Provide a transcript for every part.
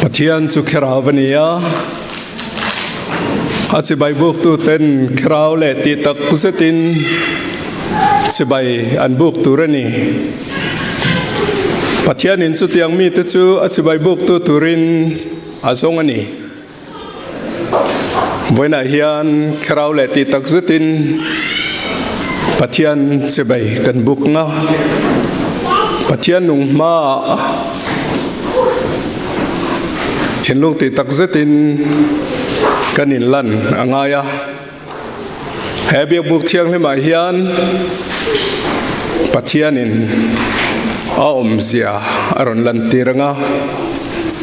Pathian chu Thlarau a ni a, a chibai buktu ten Thlarau leh tih tak zetin chibai an buk tur a ni. Pathianin chutiang mite chu a chibai buktu turin a zawng a ni. Vawiinah hian Thlarau leh tih tak zetin Pathian chibai kan bukna Pathian nung hmaah thinlung tih tak zetin kan inlan a ngai a. He biakbuk thianghlimah hian Pathianin a awmzia a rawn lantir ang a,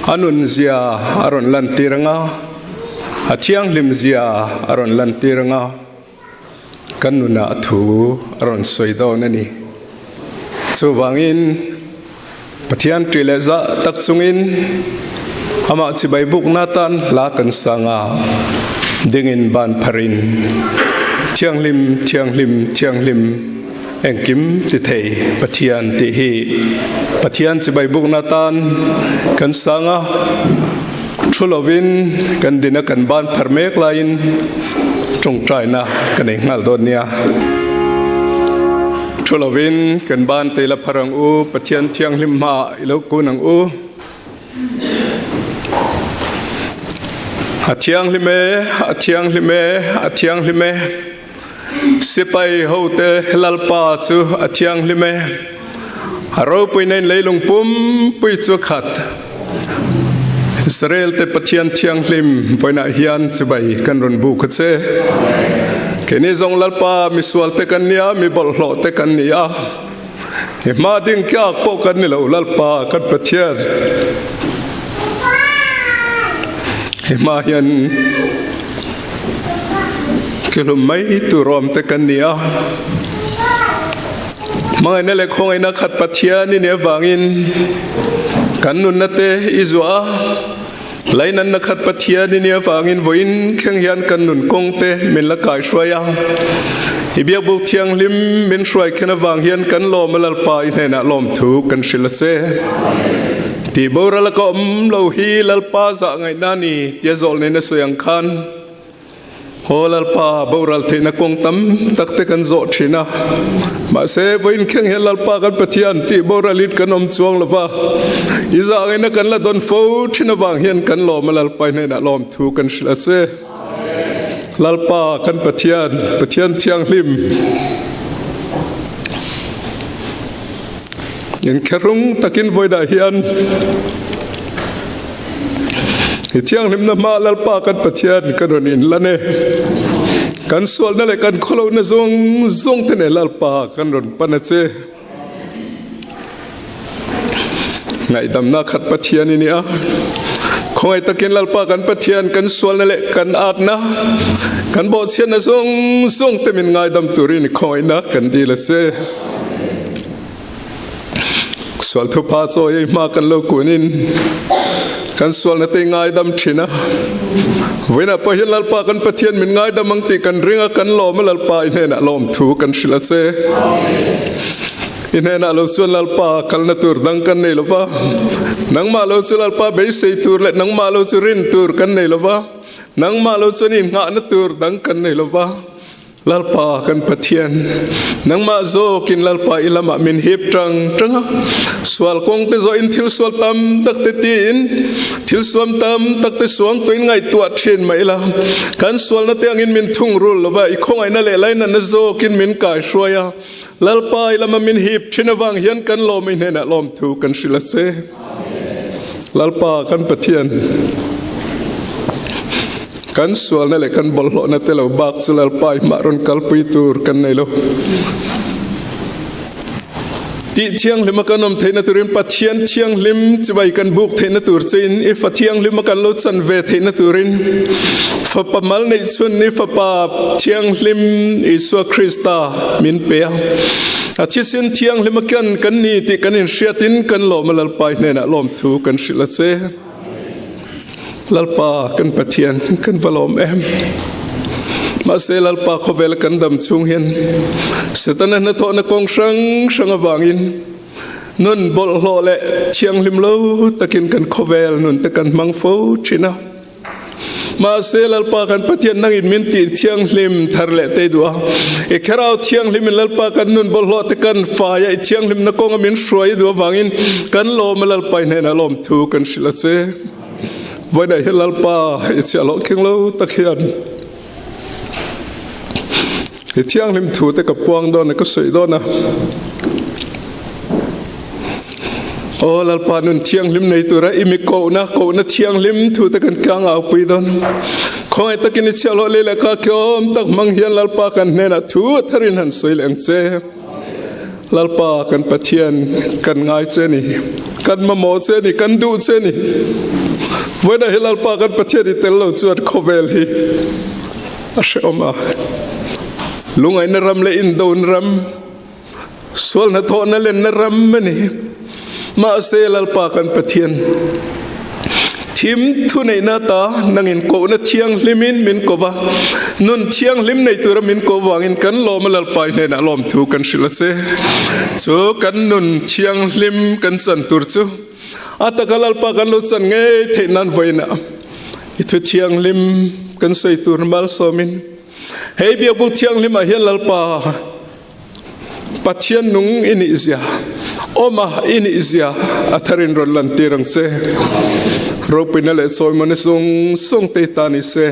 a nunzia a rawn lantir ang a, a thianghlimzia a rawn lantir ang a, kan nunah thu a rawn sawi dawn a ni. Chuvangin Pathian ṭih leh zah tak chungin amah chibai bukna tan hla kan sang a, dingin ban pharin, Thianghlim, Thianghlim, Thianghlim, engkim ti thei Pathian tih hi Pathian chibai bukna tan kan sang a, thu lovin kan dina kan ban phar mek laiin tawngtaina ka nei nghal dawn nia. Thu lovin kan ban te la phar ang u, Pathian thianghlim hmaah i lo kun ang u. A thianghlim e, a thianghlim e, a thianghlim e, Sipai hote Lalpa chu a thianghlim e. A ropuina in leilung pumpui chu a khat. Israel te Pathian thianghlim vawiinah hian chibai kan rawn buk a che. Keini zawng Lalpa misual te kan nia, mi bawlhhlawh te kan ni a. I hma ding tlak pawh kan ni lo Lalpa kan Pathian. I hma hian kihlum mai tur awm te kan ni a. Hmangaihna leh khawngaihna khat Pathian i nih avangin kan nunna te i zuah a, lainanna khat Pathian i nih avangin vawiin thleng hian kan nun kawng te min la kaihruai a, i biakbuk thianghlim min hruai khen avang hian kan lawm a Lalpa i hnenah lawmthu kan hrilh a che. Tih boral a ka awm lo hi Lalpa zah ngaihna a ni tia zawh nen a sawi ang khan, Aw Lalpa, boral theihna kawng tam tak te kan zawh thin a, mahse vawiin kheng hian Lalpa kan Pathian tih boralit kan awm chuang lo va, i zahngei na kan la dawn fo thin avang hian kan lawm a Lalpa hnenah lawmthu kan hrilh a che. Lalpa kan Pathian, Pathian thianghlim, Inkherung takin vawiinah hian i thianghlimna hma Lalpa kan Pathian kan rawn inlan e. Kan sualna leh kan khawlohna zawng zawng te nen Lalpa kan rawn pan a che. Ngaihdamna khat Pathian i ni a. Khawngaih takin Lalpa kan Pathian kan sualna leh kan atna, kan bawhchhiatna zawng zawng te min ngaidam turin i khawngaihna kan dil a che. Sual thupa chaw ei hma kan lo kunin kan sualna te ngaidam thin a. Vawiinah pawh hian Lalpa kan Pathian min ngaidam ang tih kan ring a, kan lawm a Lalpa i hnenah lawmthu kan hrilh a che. I hnenah lo chuan Lalpa kalna tur dang kan nei lo va, nangmah lo chu Lalpa beisei tur leh nangmah lo chu rin tur kan nei lo va, nangmah lo chuan inghahna tur dang kan nei lo va. Lalpa kan Pathian, nangmah zawkin Lalpa i lamah min hip tang tang a, sual kawng te zawhin thil sual tam tak te tiin, thil suam tam tak te suang tuin ngaihtuah thin mah ila, kan sualna te angin min thungrul lova, i khawngaihna leh lainatna zawkin min kaihruai a, Lalpa i lama min hip thin avang hian kan lawm i hnenah lawmthu kan hrilh a che. Lalpa kan Pathian, kan sualna leh kan bawlhhlawhna te lo bak chu Lalpa i hmah rawn kalpui tur kan nei lo. Tih thianghlima kan awm theihna turin Pathian thianghlim chibai kan buk theihna tur chein i fa thianghlima kan lo chan ve theihna turin Fapa mal neih chhun i Fapa thianghlim Isua Krista min pe a. A thisen thianghlim a kian kan ni tih kan inhriatin kan lawm a Lalpa i hnenah lawmthu kan hrilh a che. Lalpa kan Pathian kan va lawm em. Mahse Lalpa khawvela kan dam chhung hian Setana hnathawhna kawng hrang hrang avangin. Nun bawlhhlawh leh thianghlim lo takin kan khawvel nun te kan hmang fo thin a. Mahse Lalpa kan Pathian nangin min tih thianghlim thar leh tei duh a. I Thlarau thianghlimin Lalpa kan nun bawlhhlawh te kan fai a, i thianghlimna kawnga min hruai duh avangin kan lawm a Lalpa i hnenah lawmthu kan hrilh a che. Vawiinah hian Lalpa i chhiahhlawh khing lo tak hian i thianghlim thu te ka puang dawn a, ka sawi dawn a. Aw Lalpa nun thianghlim nei tura i mi kohna, kohna thianghlim thu te kan tlang au pui dawn. Khawngaih takin i chhiahhlawh lei leh ka khiawm tak hmang hian Lalpa kan hnenah thu a tharin han sawi leh ang che. Lalpa kan Pathian kan ngai che ni, kan mamawh che ni, kan duh che ni. Vawiinah hi Lalpa kan Pathian i tel lo chuan khawvel hi a hrehawm a. Lungaihna ram leh indona ram, Sual hnathawhna lenna ram a ni. Mahse Lalpa kan Pathian, thim thuneihna ta nangin kohna thianghlimin min ko va, nun thianghlim nei tura min ko vangin kan lawm a Lalpa i hnenah lawmthu kan hrilh a che. Chu kan nun thianghlim kan chan tur chu a taka Lalpa kan lo chan ngei theih nan vawiinah i thu thianghlim kan sawi tur malsawmin hei biakbuk thianghlimah hian Lalpa Pathian nung i nih zia, awma i nih zia a tharin rawn lantir ang che. Ropuina leh chawimawna zawng zawng te ta ni se.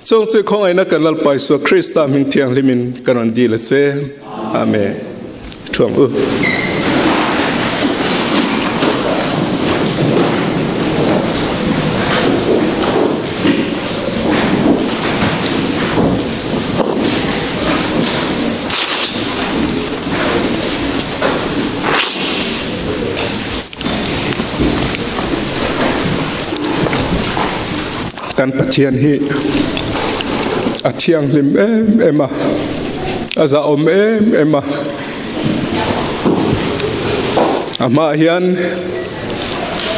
Chawng chu khawngaihna kan Lalpa Isua Krista hming thianghlimin kan rawn dil a che. Amen. Thuang u. Kan Pathian hi a thianghlim em em a, a zahawm em em a. A hmaah hian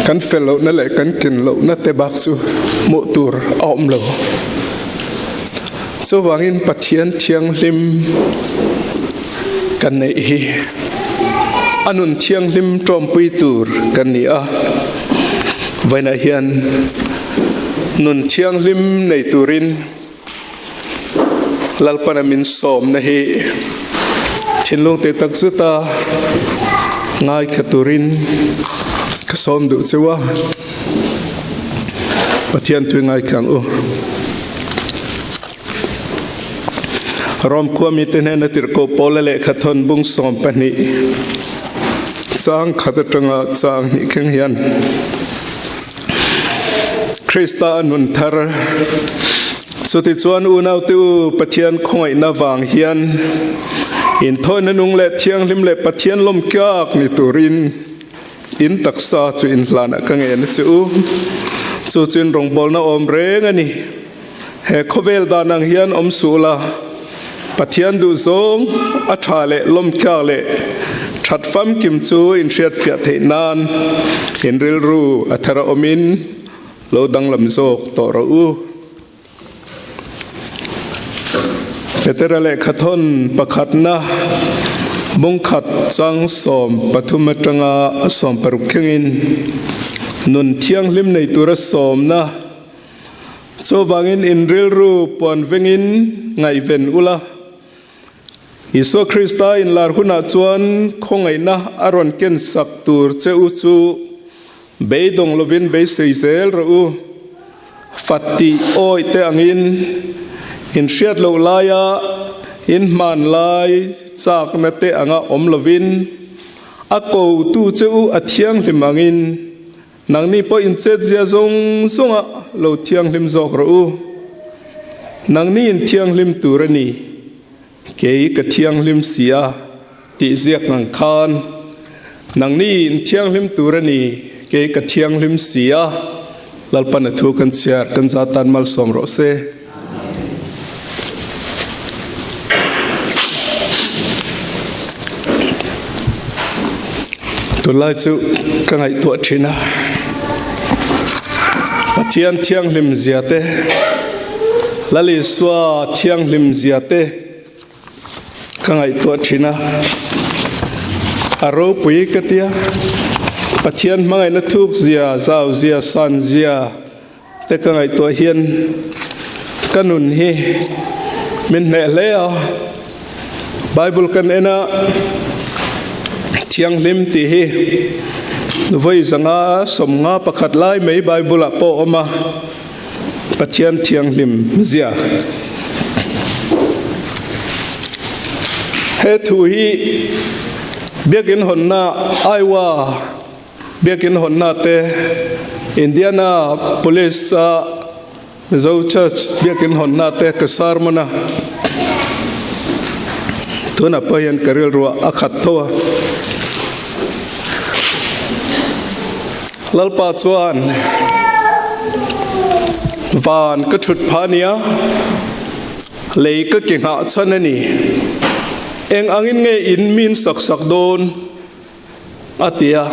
kan fel lohna leh kan kin lohna te bak chu hmuh tur a awm lo. Chuvangin Pathian thianghlim kan neih hi a nun thianghlim tawmpui tur kan ni a. Vawiinah hian nun thianghlim nei turin Lalpana min sawmna hi thinlung tih tak zeta ngaithla turin ka sawm duh cheu a. Pathian tui ngaithla ang u. Rom khua mite hnena tirhkoh Paula lehkha thawn bung 12 chang khat atanga chang hnih thleng hian Krista a nun thar chutichuan unaute u Pathian khawngaihna vang hian inthawina nung leh thianghlim leh Pathian lawmtlak ni turin In taksa chu in hlanah ka ngen a che u. Chu chu in rawngbawlna awm reng a ni. He khawvel dan ang hian awm suh la, Pathian duhzawng a tha leh lawmtlak leh that famkim chu in hriatfiah theih nan in rilru a thar a awmin lo danglam zawk tawh rawh u. Petera lehkhathawn pakhatna bungkhat chang 13 atanga 16 thlengin nun thianghlim nei tura sawmna chuvangin in rilru puan vengin ngaihven ula. Isua Krista inlar hunah chuan khawngaihna a rawn ken sak tur che u chu Beidawng lovin beisei zel rawh u. Fat tih awih te angin in hriat loh laia in hman lai chakna te anga awm lovin a kotu che u a thianghlim angin nangni pawh in chetzia zawng zawnga lo thianghlim zawk rawh u. Nangni in thianghlim tur a ni. Kei ka thianghlim si a, tih ziak ang khan, Nangni in thianghlim tur a ni, kei ka thianghlim si a, Lalpan a thu kan chhiar kan za tan malsawm rawh se. Tunlai chu ka ngaihtuah thin a, Pathian thianghlim zia te, Lal Isua thianghlim zia te ka ngaihtuah thin a. A ropui ka tia. Pathian hmangaihna thuk zia, zau zia, san zia te ka ngaihtuah hian ka nun hi min hneh hle a. Bible kan en a, thianghlim tih hi vawi zanga 51 lai mai Bible ah pawh a awm a, Pathian thianghlim zia. He thu hi Biakin hawnna Iowa Biakin hawnna te Indiana Police a Mizo Church Biakin hawnna te ka sermon a tunah pawh hian ka rilruah a khat tho a. Lalpa chuan van ka thut phah a nia, lei ka ke nghah chhan a ni. Eng angin nge in min sak sak dawn? a ti a.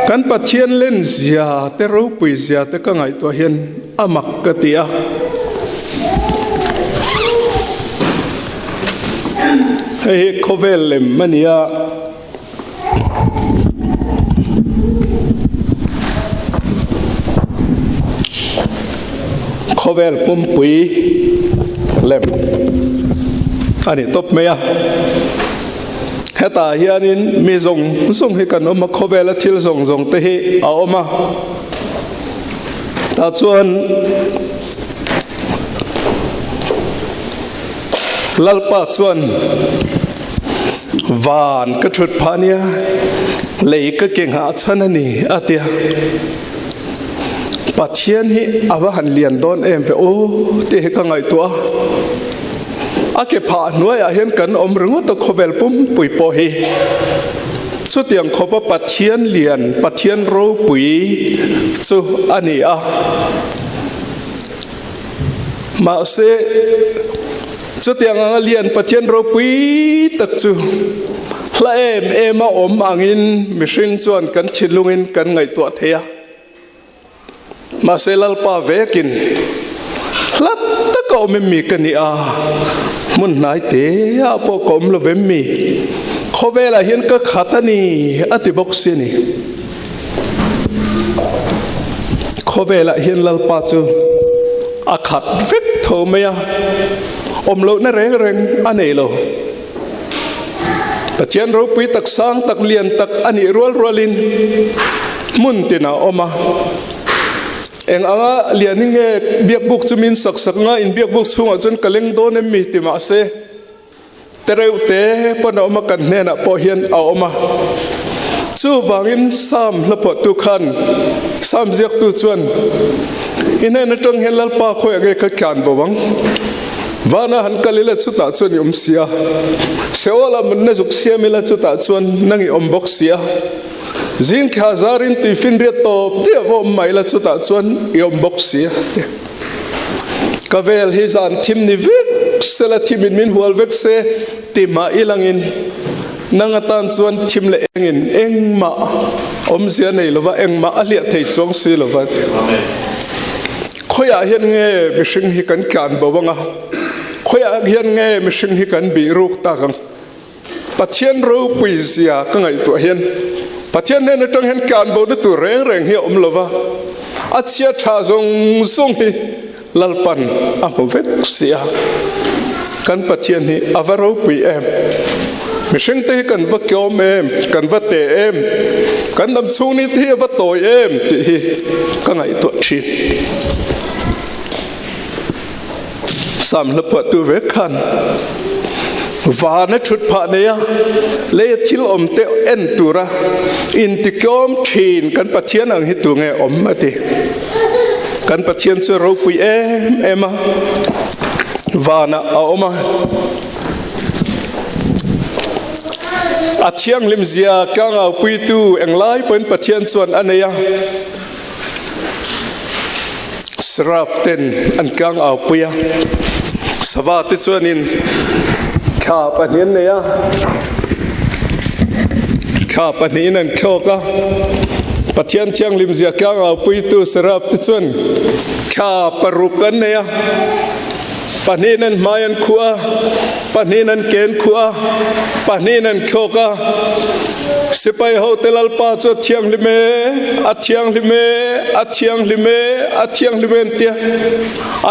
Kan Pathian len zia te ropui zia te ka ngaihtuah hian a mak ka ti a. Hei hi khawvel lem a ni a. Khawvel pumpui lem a ni tawp mai a. Hetah hianin mi zawng zawng hi kan awm a, khawvela thil zawng zawng te hi a awm a. Tah chuan Lalpa chuan van ka thut phah nia, lei ka ke nghah chhan a ni a ti a. Pathian hi a va han lian dawn em ve aw tih hi ka ngaihtuah a. A ke phah hnuaiah hian kan awm ringawt a khawvel pumpui pawh hi. Chutiang khawpa Pathian lian, Pathian ropui chu a ni a. Mahse, chutiang anga lian Pathian ropui tak chu hla em em a awm angin mihring chuan kan thinlungin kan ngaihtuah thei a. Mahse, Lalpa vekin hla taka awm em mi ka ni a, hmun hnai te ah pawh ka awm lo vem mi, khawvelah hian ka khat a ni a ti bawk si a ni. Khawvelah hian Lalpa chu a khat vek tho mai a, awm lohna reng reng a nei lo. Pathian ropui tak sang tak lian tak a nih rual rualin hmun tinah a awm a. Eng anga lian hi nge biakbuk chu min sak sak nga, inbiakbuk chhungah chuan ka leng dawn em mi ti mahse, Tereuh te pawn a awm a, kan hnenah pawh hian a awm a. Chuvangin Sam hlapawhtu khan, Sam ziaktu chuan, I hnen atang hian Lalpa khawiah nge ka tlan bo ang? Vana han kal ila chutah chuan i awm si a, Seolah munna zuk siam ila chutah chuan nang i awm bawk si a, Zing thla zarin tuifinriat tawp te a va awm mah ila chutah chuan i awm bawk si a. Ka vel hi zan thim ni vek sela thimin min hual vek se ti mah i langin nang atan chuan thim leh engin engmah awmzia nei lova engmah a hliah thei chuang si lova. Khawiah hian nge mihring hi kan tlan bo anga, khawiah hian nge mihring hi kan bih ruk tak ang? Pathian ropui zia ka ngaihtuah hian Pathian hnen atang hian tlanbo na tur reng reng hi a awm lova, a chhia tha zawng zawng hi Lalpan a hmu vek si a. Kan Pathian hi a va ropui em! Mihring te hi kan va kiawm em, kan va te em, kan dam chhung ni te hi a va tawi em tih hi ka ngaihtuah thin. Sam hla phuahtu vek khan vana thut phah nei a, lei a thil awm te en tura intitlawm thin kan Pathian ang hi tu nge awm a ti. Kan Pathian chu ropui em em a, vanah a awm a. A thianghlim zia tlangaupuitu englai pawhin Pathian chuan a nei a. Seraph ten an tlang au pui a, sava te chuanin thla pahnih an nei a, thla pahnihin an thlawk a, Pathian Thianghlim zia tlang au puitu seraph te chuan thla paruk an nei a, pahnihin an hmai an khuh a. Pahnihin an ken khuh a, pahnihin an thlawk a. Sipai hote Lalpa chu a thianghlim e, a thianghlim e, a thianghlim e, a thianghlim e an ti a.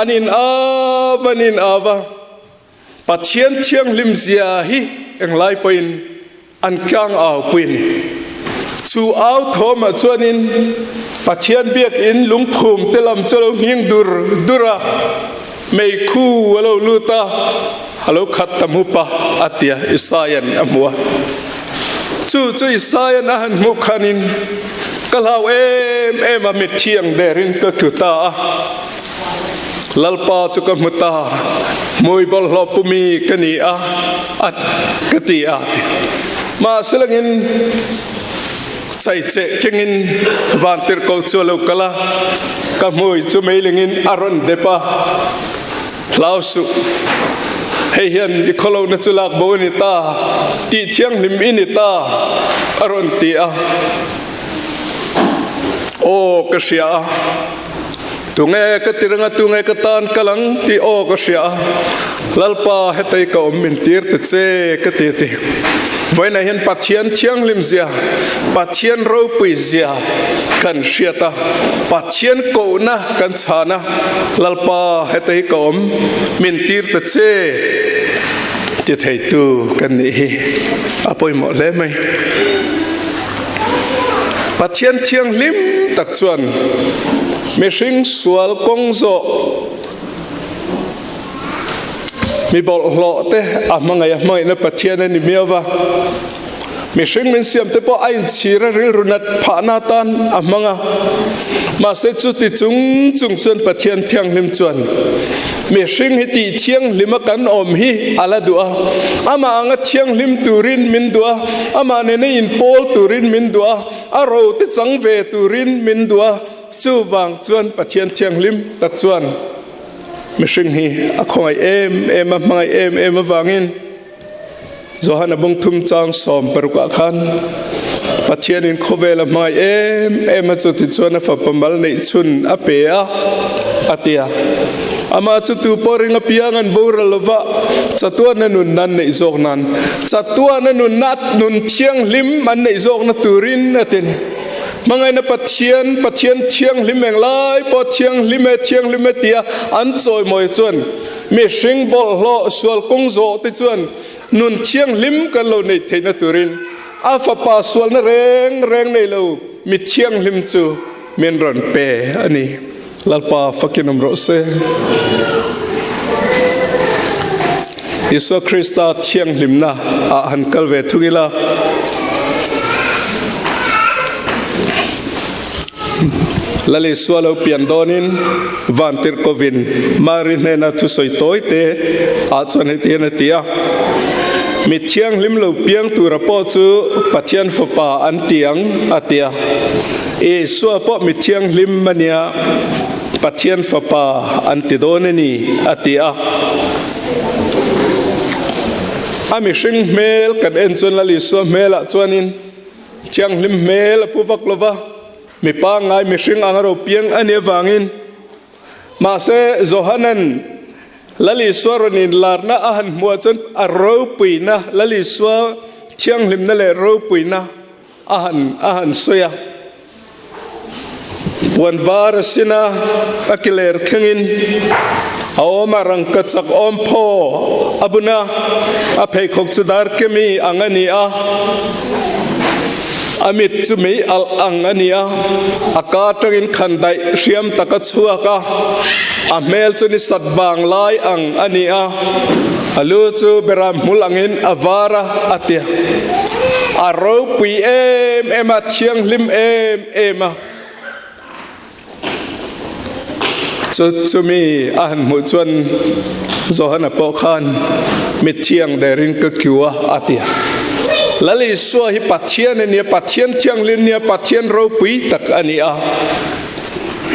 An in av, an in av a. Pathian thianghlim zia hi englai pawhin an tlang au pui a ni. Chu au thawmah chuanin Pathian biakinn lungphum te lam chu a lo nghing dur dur a, meikhu a lo lut a, a lo khat ta hmup a, a ti a, Isaia'n a hmu a. Chu chu Isaia'n a han hmuh khanin, Ka hlau em em a, mitthi ang derin ka tlu ta a. Lalpa chu ka hmu ta, hmui bawlhhlawh pumi ka ni a, a ka ti a ti. Mahse langin chaicheh kengin vantirhko chu a lo kal a, ka hmui chu meilingin a rawn dep a, Hlau suh, hei hian i khawlohna chu lak bo a ni ta, tih thianghlim i ni ta, a rawn ti a. Aw, ka hria a. Tunge ka ti reng a, tunge ka tan kal ang tih aw ka hria a, Lalpa hetei ka awm min tir ta che ka ti a ti. Vawiinah hian Pathian thianghlim zia, Pathian ropui zia kan hriat a, Pathian kohna kan chhan a, Lalpa hetei ka awm min tir ta che ti theitu kan nih hi a pawimawh hle mai. Pathian thianghlim tak chuan mihring sual kawng zawh mi bawlhhlawh te a hmangaih a hmangaihna Pathian a ni miau va. Mihring min siam te pawh a inchhir a rilru nat phahna atan a hmang a. Mahse chuti chung chung chuan Pathian thianghlim chuan mihring hi tih thianghlim a kan awm hi a la duh a. Amah anga thianghlim turin min duh a, amah nena inpawl turin min duh a, a ro te chang ve turin min duh a. Chuvang chuan Pathian thianghlim tak chuan mihring hi a khawngaih em em a, hmangaih em em avangin, Johana bungthum chang 16 ah khan Pathianin khawvel a hmangaih em em a chuti chuan a fapa mal neih chhun a pe a, a ti a. Amah chu tu pawh ring apiang an boral lova chatuana nunna an neih zawk nan, chatuana nunna nun thianghlim an neih zawkna turin a ti a ni. Hmangaihna Pathian, Pathian thianghlim englai pawh thianghlim e, thianghlim e tia an chawimawi chuan Mihring bawlhhlawh sual kawng zawh te chuan nun thianghlim kan lo neih theihna turin a fapa sualna reng reng nei lo mi thianghlim chu min rawn pe a ni. Lalpa fakin awm rawh se. Isua Krista thianghlimna ah han kal ve thung ila. Lal Isua lo pian dawnin Vantirhkovin Mari hnena thusawi tawi te ah chuan heti hian a ti a, Mi thianghlim lo piang tura pawh chu Pathian Fapa an ti ang, a ti a. Isua pawh mi thianghlim a nia, Pathian Fapa an ti dawn a ni, a ti a. A mihring hmel kan en chuan Lal Isua hmelah chuanin, Thianghlim hmel a pu vak lo va, mi pangngai mihring ang a ro piang a nih avangin. Mahse, Johanan Lal Isua rawn inlarna a han hmuh ah chuan a ropuina, Lal Isua thianghlimna leh ropuina a han a han sawi a. Puan var a sin a, a ki ler thlengin a awm a, rangka chak awm phaw a bun a, a pheikhawk chu dar kemi ang a ni a, a mit chu mei alh ang a ni a, a ka atangin khandaih hriam tak a chhuak a, a hmel chu ni sat vang lai ang a ni a, a lu chu beram hmul angin a var a, a ti a. A ropui em em a, thianghlim em em a. Chu chumi a han hmuh chuan Johana pawh khan mithiang derin ka kiu a, a ti a. Lal Isua hi Pathian a nia, Pathian thianghlim nia, Pathian ropui tak a ni a.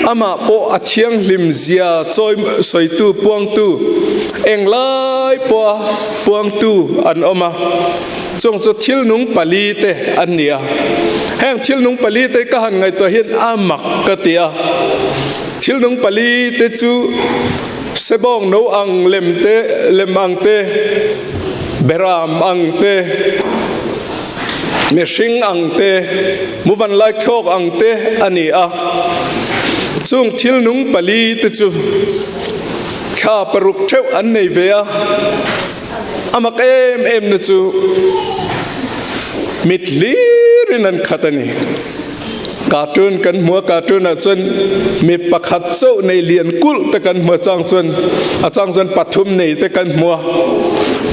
Amah pawh a thianghlim zia chawi sawitu puangtu englai pawha puangtu an awm a. Chung chu thil nung pali te an ni a. Heng thil nung pali te ka han ngaihtuah hian a mak ka ti a. Thil nung pali te chu Sebawng no ang lem te, lem ang te, beram ang te, mihring ang te, muvan laikhawk ang te a ni a. Chung thil nung pali te chu thla paruk theuh an nei ve a. A mak em em na chu mit hlirin an khat a ni. Cartoon kan hmu a, cartoon ah chuan mi pakhat chauh nei lian kulh te kan hmu a, chang chuan a chang chuan pathum nei te kan hmu a.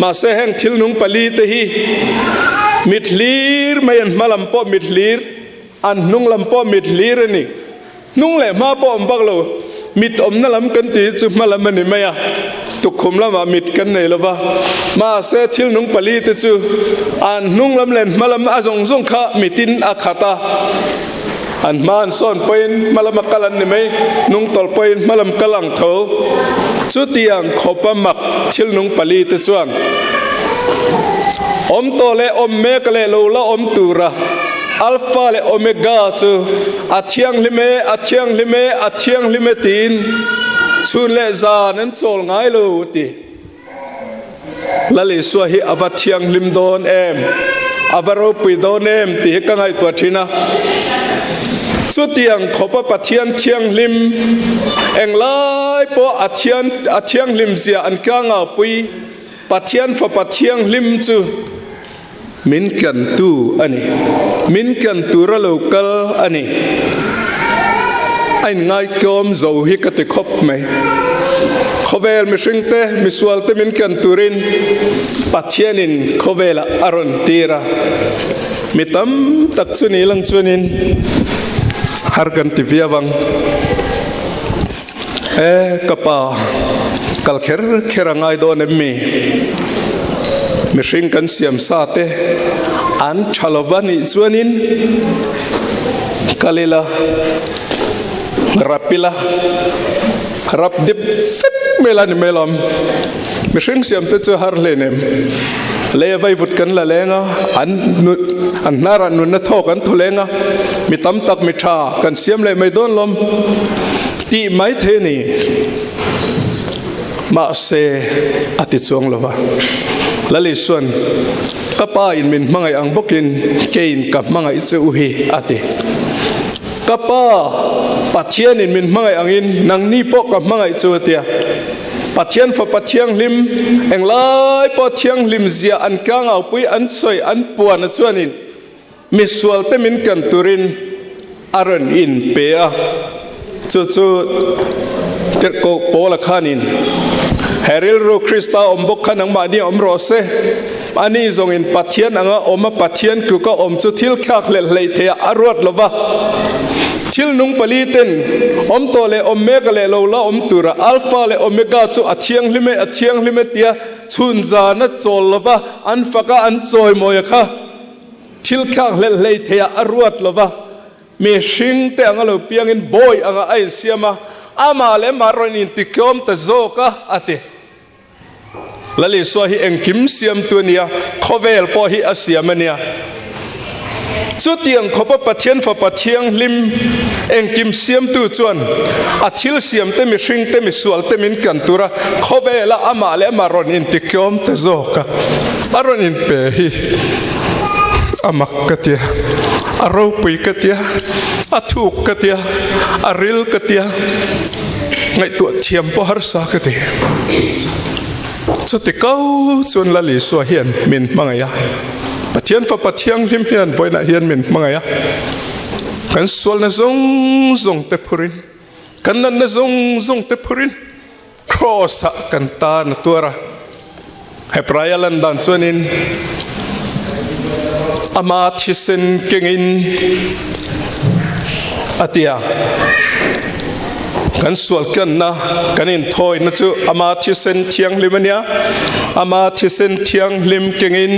Mahse heng thil nung pali te hi mit hlir mai an hma lam pawh mit hlir, an hnung lam pawh mit hlir a ni. Hnung leh hma pawh awm vak lo, mit awmna lam kan tih hi chu hma lam a ni mai a, tukkhum lamah mit kan nei lo va. Mahse, thil nung pali te chu an hnung lam leh hma lam a zawng zawng kha mitin a khat a, an hma an sawn pawhin hma lama kal an ni mai, hnung tawlh pawhin hma lam kal ang tho. Chutiang khawpa mak thil nung pali te chuan awm tawh leh awm mek leh lo la awm tura Alpha leh Omega chu A thianghlim e, a thianghlim e, a thianghlim e tiin chhun leh zan an chawl ngai lo ti. Lal Isua hi a va thianghlim dawn em, a va ropui dawn em tih hi ka ngaihtuah thin a. Chutiang khawpa Pathian thianghlim englai pawh a thian a thianghlim zia an kangau-pui Pathian Fapa thianghlim chu Min tlantu a ni. Min tlan tura lo kal a ni. A inngaihtlawm zo hi ka ti khawp mai. Khawvel mihringte, misualte min tlan turin Pathianin khawvelah a rawn tir a. Mi tam tak chu ni lang chuanin har kan ti viau ang. E, ka pa, kal kher kher a ngai dawn em mi? Mihring kan siam sa te an tha lo va nih chuanin kal ila, rap ila, rap dip vek mai la ni mai lawm. Mihring siam te chu har hlen em? Lei a vaivut kan la leng a, an an hnarah nunna thaw kan thaw leng a, mi tam tak mi tha kan siam leh mai dawn lawm tih mai thei a ni. Mahse, a ti chuang lo va. Lal Isuan, Ka pa in min hmangaih ang bawkin keiin ka hmangaih che u hi, a ti. Ka pa, Pathianin min hmangaih angin nangni pawh ka hmangaih chu, a ti a. Pathian Fapa Thianghlim, englai pawh thianghlim zia an tlangau-pui an sawi an puan a chuanin misualte min kan turin a rawn in pe a. Chu chu Tirhkoh Paula khanin, He rilru Krista awm bawk kha nangmahni awm rawh se. Ani zawngin Pathian anga awm a Pathian tluka awm chu thil thlak hlelh hleih theih ah a ruat lo va. Thil nung pali ten awm tawh leh awm mek leh lo la awm tura Alpha leh Omega chu a thianghlim e, a thianghlim e tia chhun zan a chawl lo va, an fak a, an chawimawi a kha thil thlak hlelh hleih theih ah a ruat lo va. Mihring te anga lo piangin bawi anga a insiam a, amah leh amah rawn intitlawm ta zawk a, a ti. Lal Isua hi engkim siamtu a nia, khawvel pawh hi a siam a nia. Chutiang khawpa Pathian Fapa Thianghlim engkim siamtu chuan a thil siamte mihringte misualte min kan tura khawvela amah leh amah rawn intitlawm ta zawk a, a rawn inpe hi a mak ka tia, a ropui ka tia, a thuk ka tia, a ril ka tia. Ngaihtuah thiam pawh harsa ka ti. Chuti kau chuan Lal Isua hian min hmangaih a. Pathian Fapa Thianghlim hian vawiinah hian min hmangaih a. Kan sualna zawng zawng te phurin, kan natna zawng zawng te phurin Kraws-ah kan tan a tuar a. Hepraia lan dan chuanin ama thisen kengin a ti a, kan sual tlanna kan inthawina chu ama thisen thianghlim a nia, ama thisen thianghlim kengin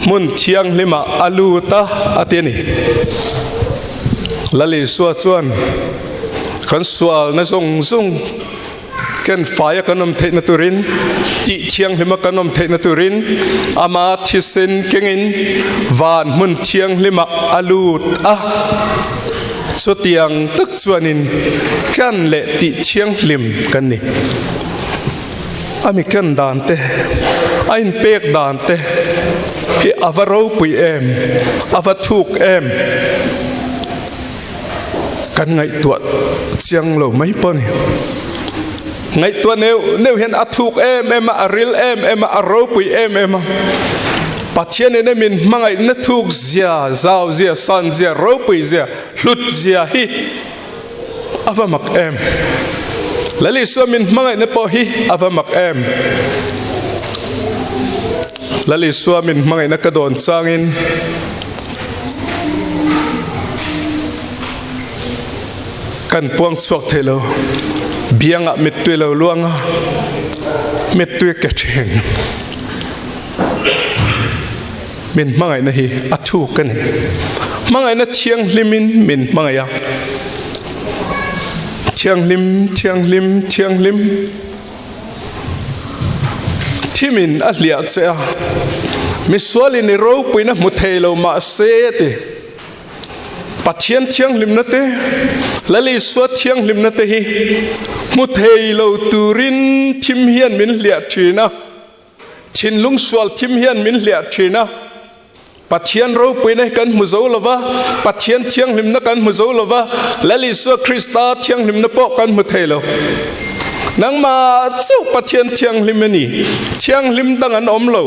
hmun thianghlimah a lut a a ti a ni. Lal Isua chuan kan sualna zawng zawng Ken faia kan awm theihna turin, tih thianghlima kan awm theihna turin ama thisen kengin van hmun thianghlimah a lut a. Chutiang tak chuanin kan leh tih thianghlim kan ni. A mi ken dan te, a inpek dan te hi a va ropui em, a va thuk em. Kan ngaihtuah chiang lo mai pawh a ni. Ngaihtuah neuh neuh hian a thuk em em a, a ril em em a, a ropui em em a. Pathian in min hmangaihna thuk zia, zau zia, san zia, ropui zia, hlut zia hi a va mak em. Lal Isua min hmangaihna pawh hi a va mak em. Lal Isua min hmangaihna ka dawn changin Kan puang chhuak thei lo. Biangah mittui lo luang a, mittui ke thin. Min hmangaihna hi a thuk a ni. Hmangaihna thianghlimin min hmangaih a. Thianghlim, thianghlim, thianghlim. Thimin a hliah che a. Misualin i ropuina hmu thei lo mahse a ti. Pathian thianghlimna te, Lal Isua thianghlimna te hi hmu thei lo turin thim hian min hliah thin a, thinlung sual thim hian min hliah thin a. Pathian ropuina hi kan hmu zo lo va, Pathian thianghlimna kan hmu zo lo va, Lal Isua Krista thianghlimna pawh kan hmu thei lo. Nangmah chauh Pathian thianghlim a ni, thianghlim dang an awm lo.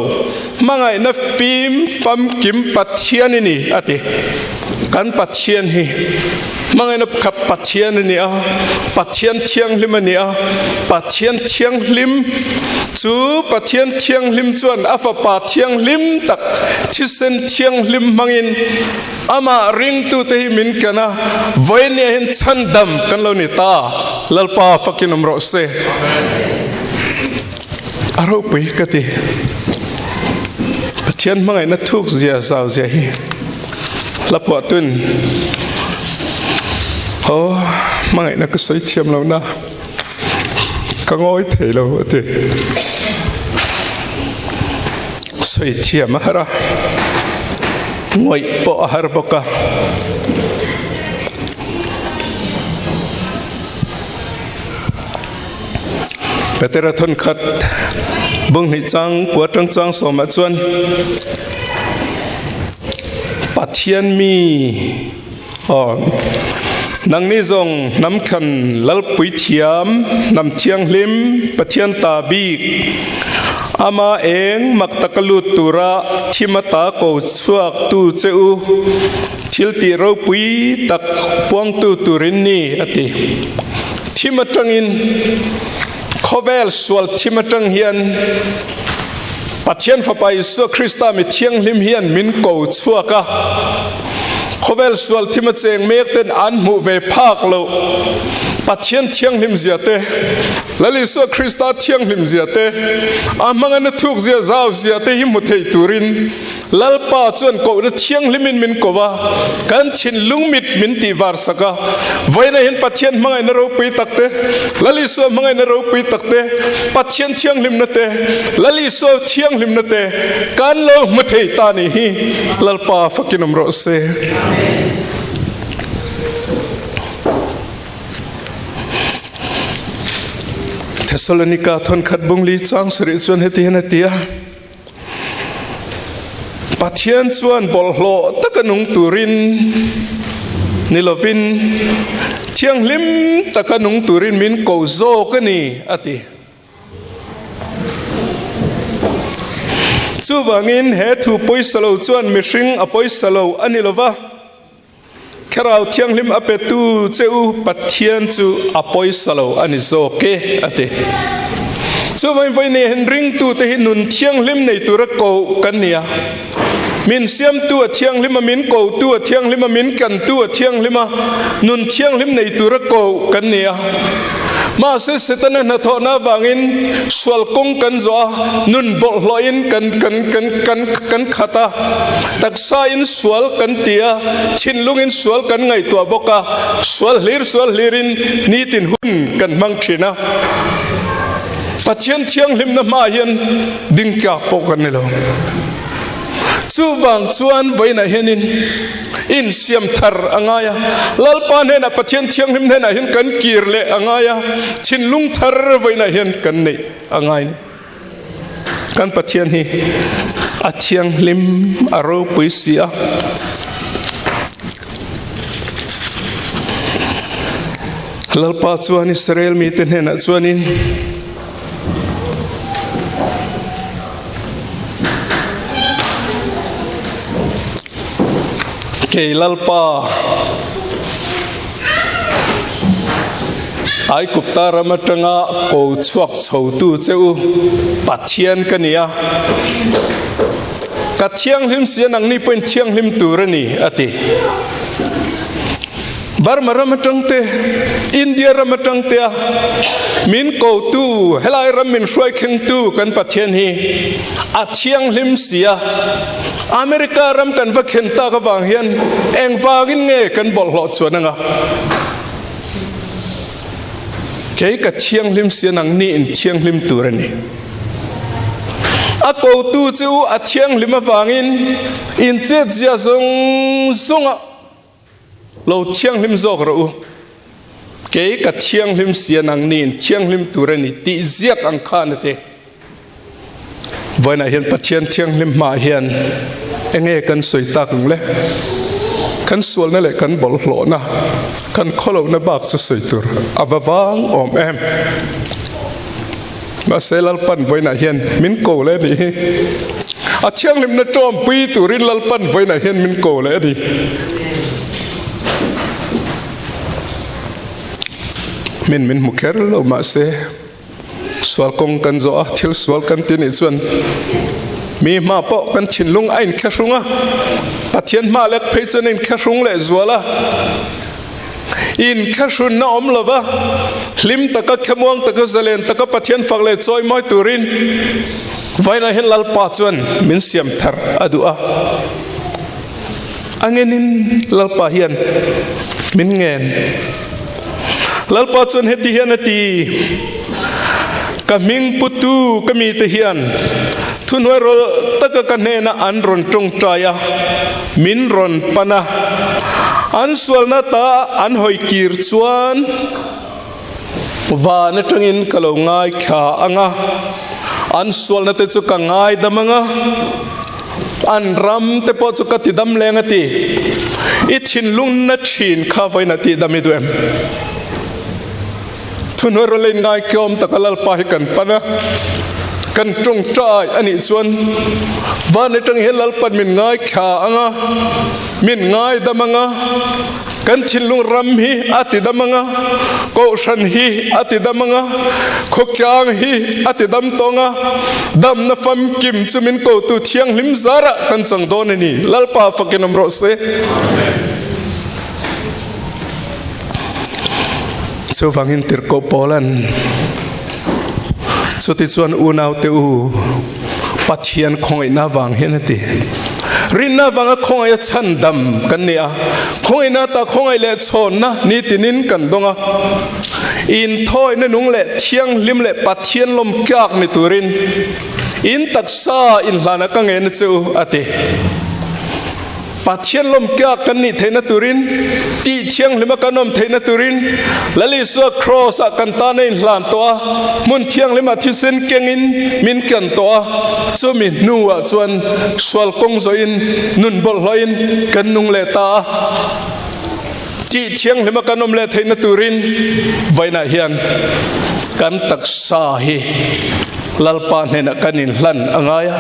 Hmangaihna fim famkim Pathian i ni, a ti. Kan Pathian hi hmangaihna pakhat Pathian a ni a, Pathian thianghlim a ni a, Pathian thianghlim chu Pathian thianghlim chuan a Fapa thianghlim tak thisen thianghlim hmangin amah ringtute hi min ken a, vawinia hian chhandam kan lo ni ta. Lalpa fakin awm rawh se. A ropui ka ti. Pathian hmangaihna thuk zia zau zia hi hla phuah tun aw hmangaihna ka sawi thiam lo na ka ngawi thei lo a ti. Sawi thiam a har a, ngawih pawh a har bawk a. Petera thawnkhat bunghnih chang kua tang chang sawmah chuan Pathian mi aw nangni zawng hnam khan lalpui thiam hnam thianghlim Pathian ta bik ama eng mak taka lut tura thim ata ko chhuak tu che u thil tih ropui tak puangtu turin ni a ti. Thim atangin khawvel sual thim atang hian Pathian Fapa Isua Krista mi thianghlim hian min ko chhuak a. Khawvel sual thim a cheng mek ten an hmuh ve phak lo Pathian thianghlim zia te, Lal Isua Krista thianghlim zia te, a hmangana thuk zia zau zia te hi hmu thei turin Lalpa chuan kohna thianghlimin min ko a, kan thinlung mit min tih var sak a. Vawiinah hian Pathian hmangaihna ropui tak te, Lal Isua hmangaihna ropui tak te, Pathian thianghlimna te, Lal Isua thianghlimna te kan lo hmu thei ta nih hi Lalpa fakin awm rawh se. Thesalonika thawnkhat bungli chang sarih chuan heti hian a ti a. Pathian chuan bawlhhlawh taka nung turin ni lovin thianghlim taka nung turin min ko zawk a ni, a ti. Chuvangin he thu pawisa lo chuan mihring a pawisa lo a ni lova. Thlarau Thianghlim a petu che u Pathian chu a pawisa lo a ni zawk e, a ti. Chuvangin vawiin hian ringtute hi nun thianghlim nei tura koh kan ni a. Min siamtu a thianghlim a, min kotu a thianghlim a, min kantu a thianghlim a, nun thianghlim nei tura koh kan ni a. Mahse Setana hnathawhna avangin sual kawng kan zawh a, nun bawlhhlawhin kan kan kan kan kan khat a, taksain sual kan ti a, thinlungin sual kan ngaihtuah bawk a, sual hlir sual hlirin nitin hun kan hmang thin a. Pathian thianghlimna hmaah hian ding tlak pawh kan ni lo. Chuvang chuan vawiinah hianin insiam thar a ngai a, Lalpa hnenah Pathian Thianghlim hnenah hian kan kir leh a ngai a, thinlung thar vawiinah hian kan neih a ngai a ni. Kan Pathian hi a thianghlim a ropui si a. Lalpa chuan Israel mite hnenah chuanin Kei Lalpa, Aigupta ram atanga ko chhuak chhotu che u Pathian ka ni a, ka thianghlim si a nangni pawhin thianghlim tur a ni, a ti. Burma ram atang te, India ram atang te a min kotu, helai ram min hruai thlengtu kan Pathian hi a thianghlim si a, America ram kan va khen tak avang hian engvangin nge kan bawlhhlawh chuan anga? Kei ka thianghlim si a nangni in thianghlim tur a ni. A kotu chu a thianghlim avangin in chetzia zawng zawngah Lo thianghlim zawk rawh u, kei ka thianghlim sia nangni in thianghlim tur a ni tih ziak ang khan a ti. Vawiinah hian Pathian thianghlim hmaah hian enge kan sawi tak ang le? Kan sualna leh kan bawlhhlawhna, kan khawlohna bak chu sawi tur a va vang awm em? Mahse Lalpan vawiinah hian min ko leh a nih hi. A thianghlimna tawmpui turin Lalpan vawiinah hian min ko leh a ni. Min min hmu kher lo mahse sual kawng kan zawh a, thil sual kan ti nih chuan mi hma pawh kan thinlung a inkhehrung a, Pathian hma lek phei chuan a inkhehrung leh zual a. Inkhehrunna awm lova, hlim taka, khemuang taka, zalen taka Pathian fak leh chawi mawi turin vainah hian Lalpa chuan min siam thar a duh a. A ngenin Lalpa hian min ngen. Lalpa chuan heti hian a ti, Ka hming putu ka mite hian thuhnuai rawlh taka ka hnena an rawn tawngtai a, Min rawn pan a, an sualna ta an hawi kir chuan van atangin ka lo ngaithla ang a, an sualna te chu ka ngaidam ang a, an ram te pawh chu ka tidam leng a ti. I thinlungna thin kha vawiin a tihdam i duh em? Thuhnuai rawlh in ngaitlawm taka Lalpa hi kan pan a, kan tawngtai a nih chuan van atang hian Lalpan min ngaithla ang a, min ngaidam ang a, kan thinlung ram hi a tidam ang a, kohhran hi a tidam ang a, khawtlang hi a tidam tawng a, damna famkim chu min kotu thianghlim zarah kan chang dawn a ni. Lalpa fakin awm rawh se. Chuvangin Tirhkoh Paulan, Chutichuan unaute u, Pathian khawngaihna vang hian a ti. Rinna vanga khawngaih a chhandam kan ni a, khawngaihna ta khawngaih leh chhawnna nitinin kan dawng a. Inthawina nung leh thianghlim leh Pathian lawm tlak ni turin in taksa inhlana ka ngen a che u, a ti. Pathian lawmtlak kan nih theihna turin, tih thianghlima kan awm theihna turin, Lal Isua Kraws ah kan tan a inhlan tawh a, hmun thianghlima thisen kengin min kan tawh a, chumi hnuah chuan sual kawng zawhin nun bawlhhlawhin kan nung leh ta a. Tih thianghlima kan awm leh theihna turin vainah hian kan taksa hi Lalpa hnenah kan inhlan a ngai a,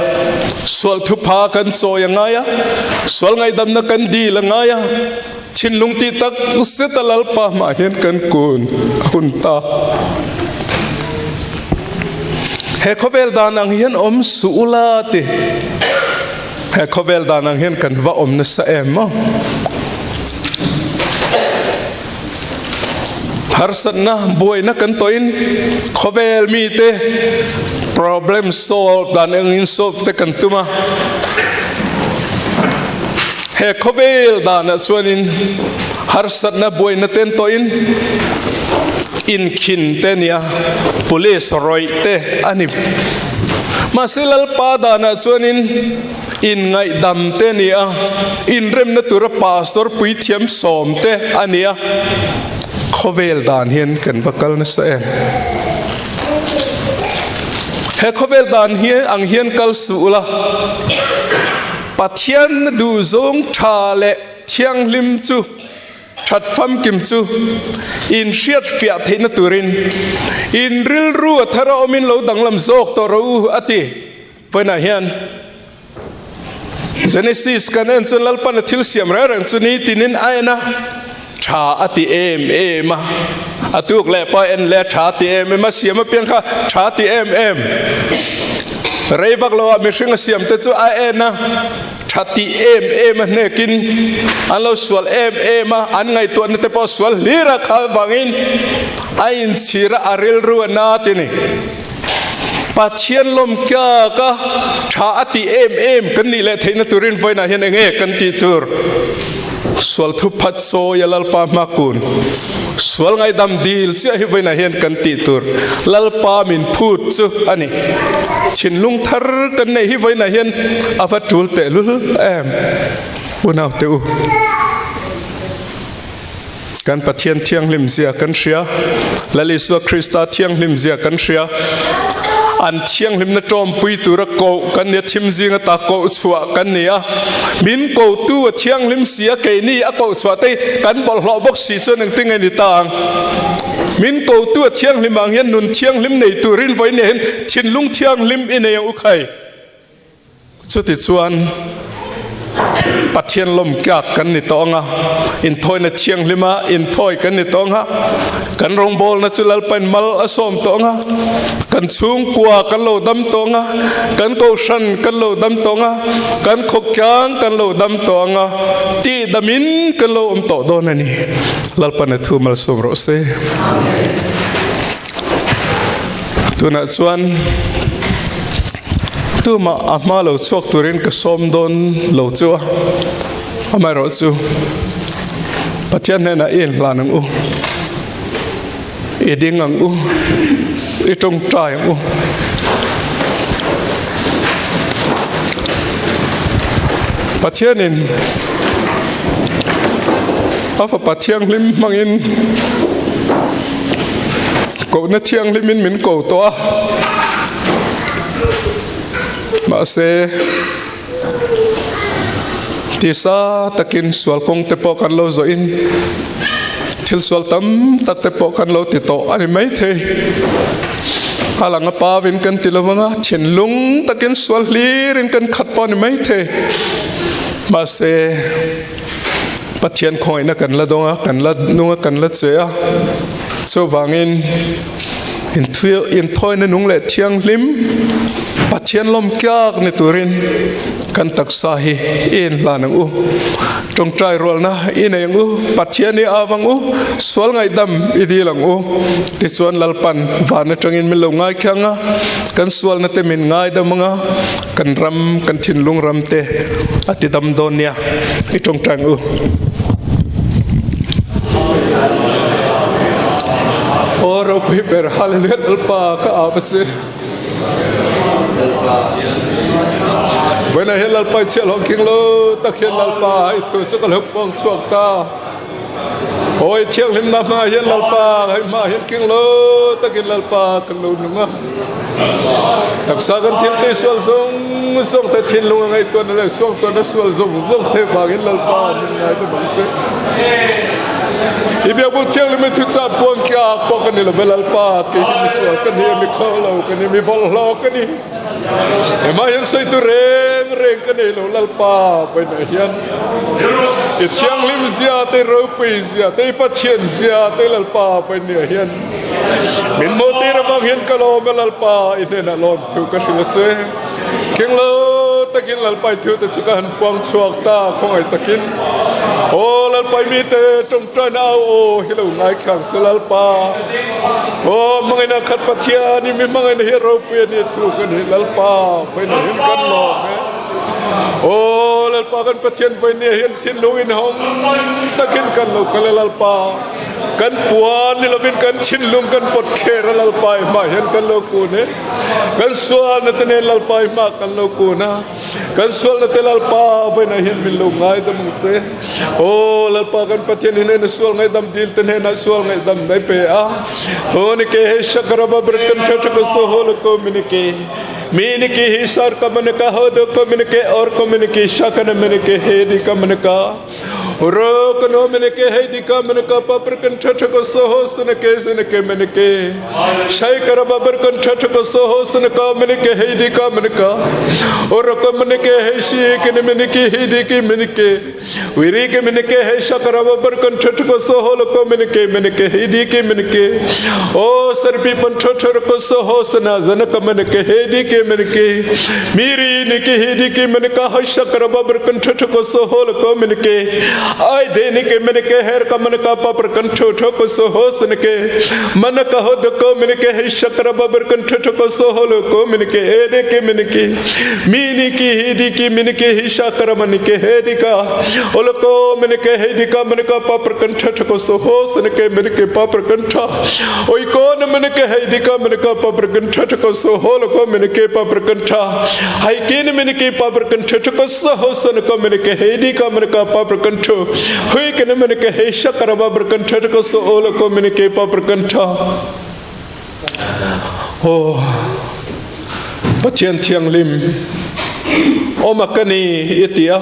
sual thupha kan chawi a ngai a, sual ngaihdamna kan dil a ngai a, thinlung tih tak zeta Lalpa hmah hian kan kun a hun ta. He khawvel dan ang hian awm suh ula ti. He khawvel dan ang hian kan va awm nasa em maw? Harsatna, buaina kan tawhin khawvel mite problem solve dan engin solve te kan tum a. He khawvel danah chuanin harsatna, buaina ten tawhin inkhin te nia, police rawih te a ni. Mahse Lalpa danah chuanin. Inngaihdam te a ni a, inremna tura pastor puithiam sawm te a ni a, khawvel dan hian kan va kal nasa em? He khawvel dan hi ang hian kal suh ula, Pathian duhzawng tha leh thianghlim chu That famkim chu in hriat fiah theihna turin in rilru a thar a awmin lo danglam zawk tawh rawh u, a ti. Vawiinah hian Genesis kan en chuan Lalpan a thil siam reng reng chu nitinin a en a, tha a ti em em a. A tuk leh pawh a en leh a, tha a ti em em a, siam apiang kha tha a ti em em. Rei vak loah mihring a siam te chu a en a. Tha tih em em a hnekin an lo sual em em a, an ngaihtuahna te pawh sual hlir a kha vangin a inchhir a, a rilru a na ti ni. Pathian lawmkiak a tha a tih em em kan nih leh theihna turin vawiinah hian enge kan tih tur? Sual thuphat sawi a Lalpa hma kun sual ngaihdam dil chiah hi vawiinah hian kan tih tur Lalpa min phut chu a ni. Thinlung thar kan neih hi vawiinah hian a va tul tehlul em unau te u. Kan Pathian thianghlim zia kan hria, Lal Isua Krista thianghlim zia kan hria. An thianghlimna tawmpui tura koh kan ni a, thim zing ata koh chhuah kan ni a. Min kotu a thianghlim si a, keini a koh chhuah te hi kan bawlhhlawh bawk si chuan engtin nge ni ta ang? Min kotu a thianghlim ang hian nun thianghlim nei turin vawiin hian thinlung thianghlim i nei ang u khai. Chutichuan, Pathian lawmkiak kan ni tawh ang a, inthawina thianghlima inthawi kan ni tawh ang a, kan rawngbawlna chu Lalpain mal a sawm tawh ang a, kan chhungkua kan lo dam tawh ang a, kan kohhran kan lo dam tawh ang a, kan khawkkiang kan lo dam tawh ang a, tihdamin kan lo awm tawh dawn a ni. Lalpan a thu malsawm rawh se. Tunah chuan tumah a hma lo chhuak turin ka sawm dawn lo chu a, amaherawh chu Pathian hnenah i inhlan ang u, i ding ang u, i tawngtai ang u. Pathianin a fapa thianghlim hmangin Kohna thianghlimin min ko tawh a, mahse tisa takin sual kawng te pawh kan lo zawhin thil sual tam tak te pawh kan lo ti tawh a ni maithei. A lang a pavin kan ti lo vang a, thinlung takin sual hlirin kan khat pawh a ni maithei. Mahse. Pathian khawngaihna kan la dawng a, kan la nung a, kan la che a. Chuvangin inthawina nung leh thianghlim Pathian lawm tlak ni turin kan taksa hi i inhlan ang u. Tawngtai rualna i nei ang u, Pathian i av ang u, sual ngaihdam i dil ang u. Tichuan Lalpan van atangin min lo ngaikhiang a, kan sualna te min ngaidam ang a, kan ram, kan thinlung ram te a ti dam dawn nia. I tawngtai ang u. Aw ropui ber Hallelujah Lalpa ka ava che. Vawiinah hian Lalpa i chhiah hlawh king lo tak hian Lalpa i thu chu ka lo pawng chhuak ta. Aw i thianghlimna hmaah hian Lalpa hei hmaah hian king lo takin Lalpa kan lo nung a. Taksa kan thil te sual zawng zawng te thinlung a ngaihtuahna leh suangtuahna sual zawng zawng te vangin Lalpa min ngai ta bang che. I biakbuk thianghlim i thuchah puang kiak pawh ka ni lo ve Lalpa, kei hi mi sual ka ni a, mi khaw lo ka ni, mi bawlhhlawh ka ni. Hemah hian sawi tu reng reng ka nei lo Lalpa, vawiinah hian i thianghlim zia te, i ropui zia te, i Pathian zia te Lalpa vawiinah hian Min hmuhtir avang hian ka lawm a Lalpa i hnenah lawm thu ka hrilh a che. Keng lo takin Lalpa i thute chu ka han puang chhuak ta khawngaih takin. Aw Lalpa i mite tawngtaina au aw hi lo ngaithlang che Lalpa. Aw hmangaihna khat Pathian i mi hmangaihna hi a ropui a ni thu ka ni Lalpa vawiinah hian kan lawm e. Aw Lalpa kan Pathian vawiinah hian thinlung inhawng takin kan lo kal e Lalpa. Kan puan ni lovin kan thinlung kan pawt kher a Lalpa i hmaah hian kan lo kun e. Kan sualna te nen Lalpa i hmaah kan lo kun a. Kan sualna te Lalpa vawiinah hian min lo ngaidam ang che. Aw Lalpa kan Pathian hi hnena sual ngaihdam dil te hnenah sual ngaihdam mai pe a. Ho ni ke he shakaraba berkan tha ko so ho lo ko mini ke. Mi ni ki hi sar ka man ka ho do ko mini ke or ko mini ki shakana mini ke he di ka man ka. Ro ko no mini ke he di ka man ka pa berkan tha ko so ho sun ke sun ke mini ke. Shai karaba berkan tha ko so ho sun ka mini ke he di ka man ka. Or ko mini ke he shi ke mini ki he di ki mini ke. Wiri ke mini ke he shakaraba berkan tha ko so ho lo ko mini ke mini ke he di ke mini ke. O sarpi pan tha ko so ho sana zan ka mini ke he di ke mini ke. Miri ni ke he di ke mini ka ha shakaraba berkan tha ko so ho lo ko mini ke. Ai de ni ke mini ke her ka mini ka pa berkan tha ko so ho sun ke. Man ka ho do ko mini ke he shakaraba berkan tha ko so ho lo ko mini ke e de ke mini ke. Mi ni ki he di ki mini ke he shakarama ni ke he di ka. O lo ko mini ke he di ka mini ka pa berkan tha ko so ho sun ke mini ke pa berkan tha. O i ko na mini ke he di ka mini ka pa berkan tha ko so ho lo ko mini ke pa berkan tha. Hai ki ni mini ke pa berkan tha ko so ho sun ko mini ke he di ka mini ka pa berkan tha. Hui ke ni mini ke he shakaraba berkan tha ko so o lo ko mini ke pa berkan tha. Aw Pathian thianghlim awm a ka ni i ti a,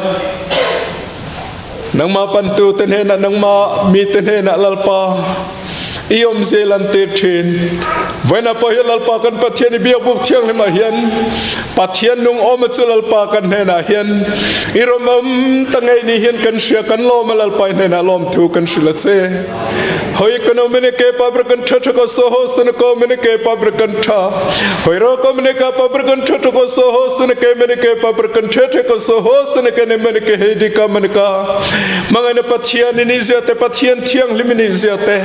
nangmah pantu te hnenah nangmah mi te hnenah Lalpa i awm zel an tir thin. Vawiinah pawh hian Lalpa kan Pathian i biakbuk thianghlim ah hian Pathian nung awm a chu Lalpa kan hnenah hian i rawm awm ta ngei ni hian kan hria kan lawm a Lalpa i hnenah lawmthu kan hrilh a che. Hoi kano mene ke pabra kan tha tha ko so ho sun ko mene ke pabra kan tha. Hoi ro ko mene ka pabra kan tha tha ko so ho sun ke mene ke pabra kan tha tha ko so ho sun ke ne mene ke hei di ka mene ka. Mangai na Pathian ni zia te Pathian thiang lim ni zia te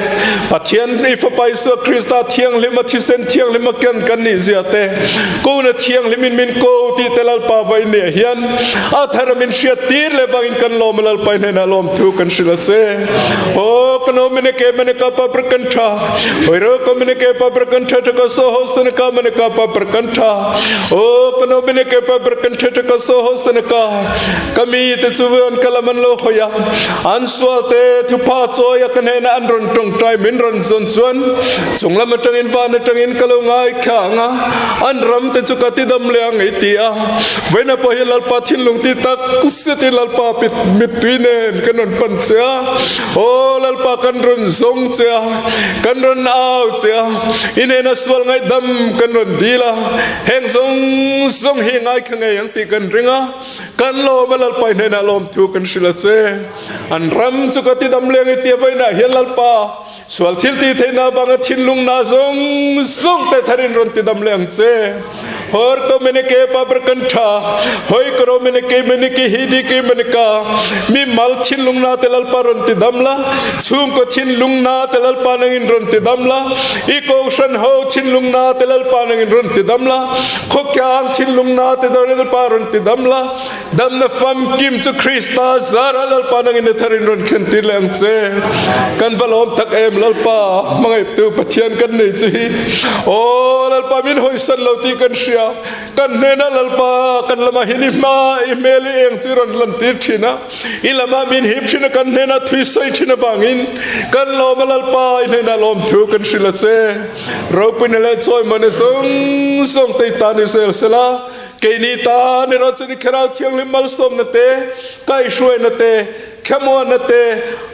Pathian ni fapa Isu Krista thiang lim a thisen thiang lim a ken kan ni zia te ko na thiang lim in min ko ti te lal pa vai ne hian a thar min hriat tir le bangin kan lom lal pai hnen a lom thu kan hril a che. O kano mene ke mene ka pa prakantha ro ko mene ke pa prakantha ka so ho sun ka mene ka pa prakantha o kano mene ke pa prakantha ka so ho sun ka kami te chu an kalaman lo khoya an sual te thu pa cho ya kan na an ron tong tai min ron zon chuan chunglam atangin van atangin kalo ngai kha nga an ram te chu ka ti dam le ang ti a vena pa hi lalpa thinlung ti tak seti lalpa pit mit tui nen kan ron pan che a o lalpa kan ron zong che a kan ron au che a inena sual ngai dam kan ron dila heng zong zong hi ngai kha ngei ang ti kan ringa kan lawm a lalpa hnenah lawm thu kan hril a che an ram chu ka ti dam leng i tia vaina hian lalpa Sual thil ti theihna vanga thinlung na zong zong te tharin ron ti dam le ang che. Hor ko mene ke pa kan tha hoi kro mene ke mene ki hi di ki mene ka mi mal thinlung na te lalpa ron ti dam la chung ko thinlung na te lalpa nangin ron ti dam la i ko shan ho thinlung na te lalpa nangin ron ti dam la kho kyang thinlung na te lalpa ron ti dam la Damna famkim chu Krista zara Lalpa nangin na tharin ron khen tir le ang che. Kan va lawm tak em Lalpa hmangaih tu Pathian kan nei chu hi. O Lalpa min hawisan lo ti kan hria. Kan hnena Lalpa kan lama hin i hma i hmel i eng chu ron lan tir thin a. I lama min hip thin a kan hnena thui soi thin avangin kan lawm a Lalpa i hnena lawm thu kan hril a che. Ropui na le chawi man i zung zung te ta ni zel sela. Keini ta ni ro chu ni Thlarau Thianghlim malsawmna te, kaihhruaina te, thlamuanna te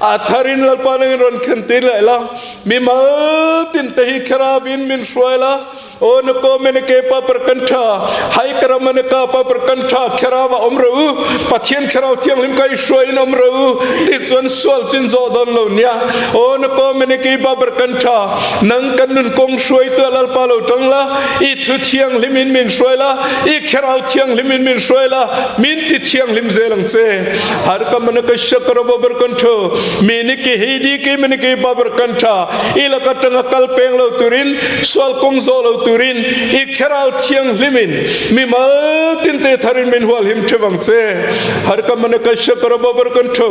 a tharin Lalpa nangin rawn khen tir leh la. Mi mal tin te hi Thlarauin min hruai la. Aw na ko mene ke pa par kan tha, hai ka ram ane ka pa par kan tha, Thlarau ah awm rawh u, Pathian Thlarau Thianghlim kaihhruaiin awm rawh u ti chuan sual chin zawh dawn lo nia. Aw na ko mene ke pa par kan tha, nang kan nun kawng hruaitu ah Lalpa lo tang la, i thu thianghlim in min hruai la, i Thlarau thianghlim in min hruai la, min ti thianghlim zel ang che. Har ka mana ka shakara babar kan tho, mi ni ki hi di ki mani ki babar kan tha, i laka tanga kal peng lo turin, sual kawng zawh lo. turin i Thlarau Thianghlimin mi mal tinte tharin min hualhim theuh ang che. Har ka mana ka shakara babar kan tho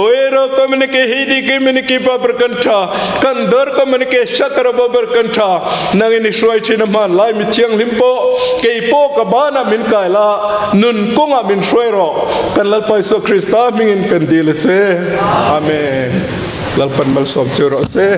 oero ka mana ke hidi ke mana ke babar kan tha kan dar ka mana ke shakara babar kan tha nangin i hruai thin a hman lai mi thianghlim pawh kei pawh ka banah min kai la nun kawngah min hruai rawh kan Lalpa Isua Krista hmingin kan dil a che. Amen. Lalpan malsawm chu rawh se.